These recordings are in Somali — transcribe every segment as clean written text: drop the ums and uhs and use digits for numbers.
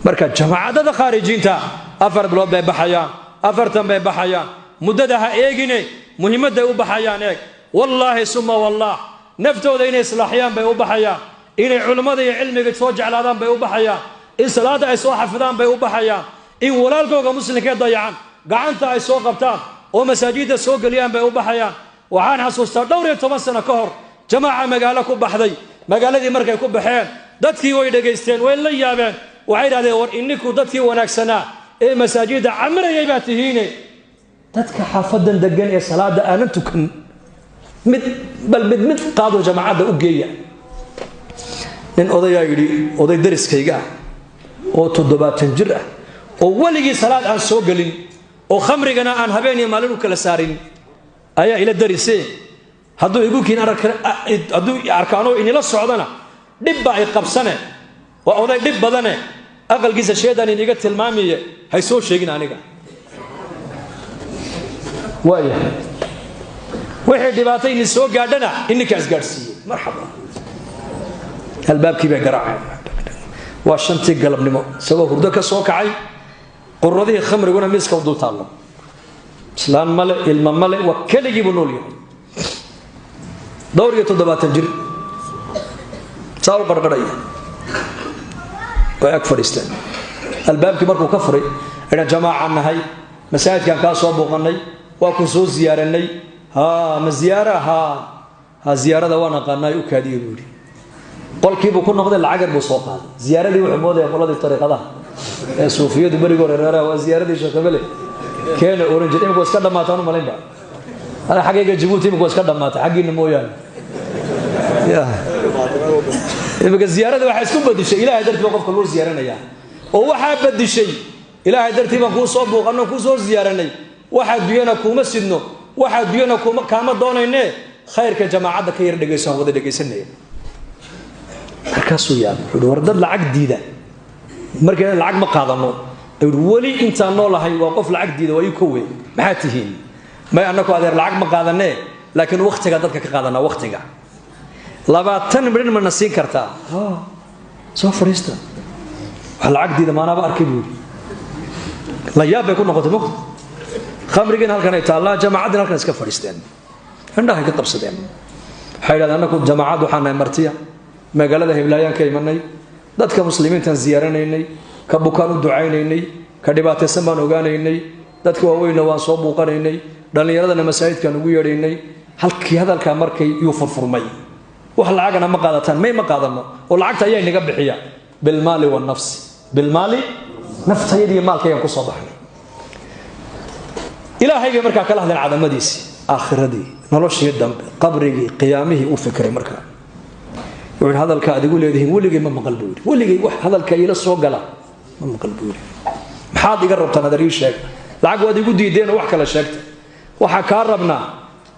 Marka jamaacadada khaarijiinta 4 bilood bay baxayaan, 40 bay baxayaan. Muddada ha eegine, muhiimadday u baxayaan eeg. Wallaahi suma wallaah, naftooda inay islaaxiyaan bay u baxayaan, inay culimmada iyo cilmiga soo jeclaadaan bay u baxayaan, in salaadda ay soo xafidaan bay u baxayaan, in walaalkooga muslimkee dayacan gacanta ay soo qabtaan oo masaajidda soo geliyaan bay u baxayaan. Waxaan xasuustaa dhowr iyo toban sano ka hor jamaaca magaalo ku baxday. Magaaladii markay ku baxeen, dadkii way dhegaysteen, way la yaabeen. Waxay idhahdeen, war ininku dadkii wanaagsanaa ee masaajidda camirayay baa tihiine, dadka xaafadan degan ee salaada aanan tukan mid bal mid mid qaado, jamaacadda u geeya. Nin odayaa yidhi, oday dariskayga ah oo 70 jir ah oo weligii salaad aan soo gelin oo khamrigana aan habeen iyo maalin u kala saarin ayaa ila darise. Hadduu igu kiin, hadduu arkaanoo inila socdana dhib baa ay qabsane, waa oday dhib badane, aqalkiisa sheedaan iniga tilmaamiye, hay soo sheegin aniga. Waayahay, wixii dhibaato ini soo gaadhana ininkaa isgaadhsiiyey. Marxaba. Albaabkii bay garaaceen. Waa 5tii galabnimo, isagoo hurdo ka soo kacay, quradihii khamriguna miiska u dul taallo. Islaan male, ilma male, waa keligii buu nool yahay, dhowr iyo 70 jir, saa u qarqarhaya. Way ag fadhiisteen. Albaabkii markuu ka furay, idhan, jamaacaan nahay, masaajidkaan kaa soo booqannay, waa ku soo ziyaaranay. Ha ma ziyaara? Ha ha, ziyaarada waan aqaanaay, u kaadiyo buu yidhi. Qolkiibuu ku noqday, lacag yar buu soo qaaday. Ziyaaradii wuxuu moodaya qoladii tariiqadaha ee suufiyadu berigi hore reeraha waa ziyaaradii sheekhabele keena oran jir. Imika waa iska dhammaataan u malaynba ana xaggayga Jabuuti, imika waa iska dhammaatay, xaggiina mooyaane. Ya, imika ziyaarada waxaa isku badishay Ilaahay dartii baa qofka loo ziyaaranayaa, oo waxaa badishay Ilaahay dartii baan kuu soo buuqanno, kuu soo ziyaaranay, waxa adduunyana kuuma sidno, waxa adduunyana kuma kaama doonayne, khayrka jamaacadda ka yar dhegayso, aan wada dhegaysanaya. Markaasuu yaabay, wuxuu war dad lacag diida markayna lacag ma qaadano. Ayuu weli intaan noolahay waa qof lacag diida, waa ii kowe. Maxaa tihiin? May, annaku adeer lacag ma qaadanee, laakiin waktiga dadka ka qaadanaa. Waktiga 20 midhin mana siin kartaa? Soo fadhiista. Wax lacag diida maanaaba arkay, buu yidhi. La yaab bay ku noqotay mogta. Khamrigiina halkan ay taallaa, jamaacaddiina halkan iska fadhiisteen, indhahay ka qabsadeen. Waxay yidhahdeen, annaku jamaacad waxaan nahay martiya, magaalada Heblaayaan ka imanay, dadka muslimiintaan ziyaaranaynay, ka bukaan u ducaynaynay, ka dhibaataysan baan ogaanaynay, dadka waaweynna waan soo buuqanaynay, dhallinyaradana masaajidkaan ugu yeedhaynay. Halkii hadalkaa markay yuu furfurmay. Wax lacagana ma qaadataan? May, ma qaadano. Oo lacagta ayaa inaga bixiya? Bilmaali wanafsi, bilmaali, naftayadiiyo maalkaygaan ku soo baxnay. Ilaahay bay markaa kala hadleen, cadamadiisii, aakhiradii, noloshii dambe, qabrigii, qiyaamihii. U fikray markaa, wuxuu yidhi, hadalka aad igu leedihiin weligay ma maqal, buu yidhi. Weligay wax hadalka iila soo gala ma maqal, buu yidhi. Maxaad iga rabtaan adeer? Ii sheeg. Lacag waad igu diideen oo wax kale sheegta. Waxaa kaa rabnaa,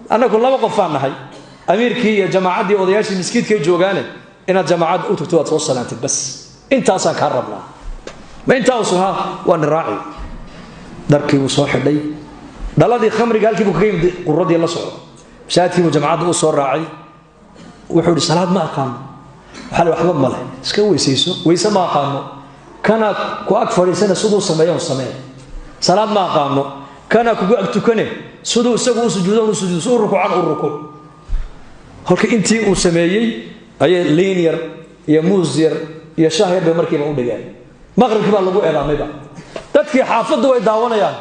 annagu laba qofaan nahay, amiirkii iyo jamaacaddii odayaashii miskiidkay joogaane, inaad jamaacadda u tagto, waad soo salaantid, bas, intaasaan kaa rabnaa. Ma intaasu? Ha, waa ni raaci. Dharkii buu soo xidhay, dhaladii khamriga halkii buu kaga yimid, quradii la soco, masaajidkii buu jamacadda u soo raacay. Wuxuu yidhi, salaad ma aqaano. Waxaa la, waxba male, iska weysayso. Weyse ma aqaano. Kana ku ag fadhiisana siduu sameeyo un samee. Salaad ma aqaano. Kana kugu ag tukane, siduu isagu u sujuudo u sujuudo, si u rukuucan u rukuuc. Kolka intii uu sameeyey ayay liin yar iyo muus yar iyo shah yar bay markiiba u dhigeen. Maqribkii baa lagu eedaamayba. Dadkii xaafaddu way daawanayaan,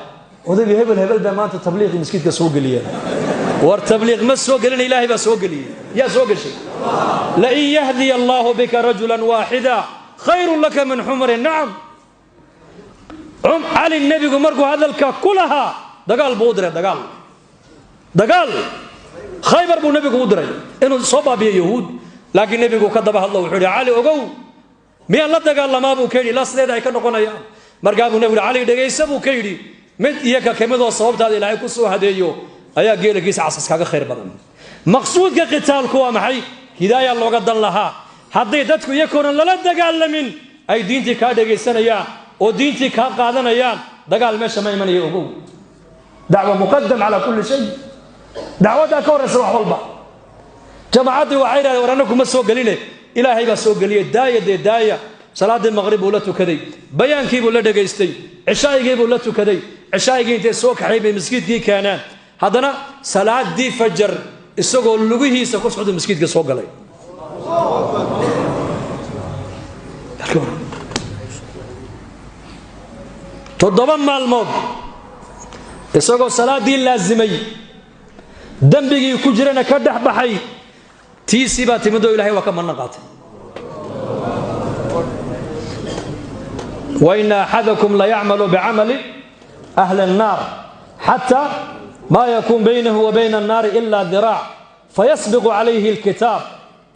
odaygii hebel hebel baa maanta tabliiqii miskiidka soo geliyeen. War tabliiq ma soo gelina, Ilaahay baa soo geliyey. Yaa soo geshay? لئن يهدي الله بك رجلا واحدا خير لك من حمر النعم. Cali nebigu markuu hadalka ku lahaa, dagaal buu u diray, dagaal, dagaal Khaybar buu nebigu u diray inuu soo baabiyo yahuud. Laakiin nebigu ka daba hadlo, wuxuu yidhi, Cali ogow, miyaan la dagaalamaa, buu ka yidhi, ilaa sideeda ay ka noqonayaan? Markaa buu nebigu, Cali dhegaysa, buu ka yidhi, mid iyo ka kamidoo sababtaada Ilaahay ku soo hadeeyo ayaa geelagiisa casas kaaga khayr badan. Maqsuudka qitaalku waa maxay? Hidaaya looga dan lahaa. Hadday dadku iyakoona lala dagaalamin ay diintii kaa dhegaysanayaan oo diintii kaa qaadanayaan, dagaal meesha ma imanaya, ogow. دعوة مقدم على كل شيء. Dacwaddaa ka horraysa wax walba. Jamaacaddii waxay yidhahdeen, war annagu ma soo geline, Ilaahay baa soo geliyey, daaya dee daaya. Salaaddii maqrib buu la tukaday, bayaankii buu la dhegaystay, cishaa'igii buu la tukaday. Cishaa'igii intay soo kaxay bay maskiidkii keeneen. Haddana salaaddii fajar isagoo lugihiisa ku socda maskiidka soo galay. 7 maalmood isagoo salaaddii laasimay, dembigii ku jirana ka dhex baxay, tiisii baa timidoo Ilahay waa ka manno qaatay. Waina axadakum layacmalu bicamali ahli annaar xataa maa yakuun baynahu wa bayna annaari ila diraac fayasbiqu calayhi alkitaab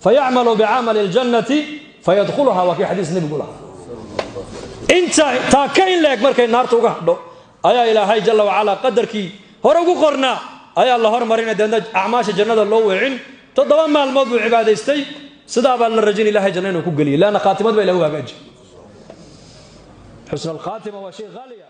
fayacmalu bicamali aljannati fayadkhuluha. Waa kii xadiis nebigu lahaa. Inta taa ka in leeg markay naarta uga hadho ayaa Ilaahay jalla wacalaa qadarkii hore ugu qornaa ayaa la hormarinay, deedna acmaasha jannada loo weecin. 7 maalmood buu cibaadaystay, sidaa baa la rajin Ilahay janna inuu ku geliyay, leanna khaatimad baa Ilahi u hagaajiy. Xusn alkhaatima waa shay haaliya.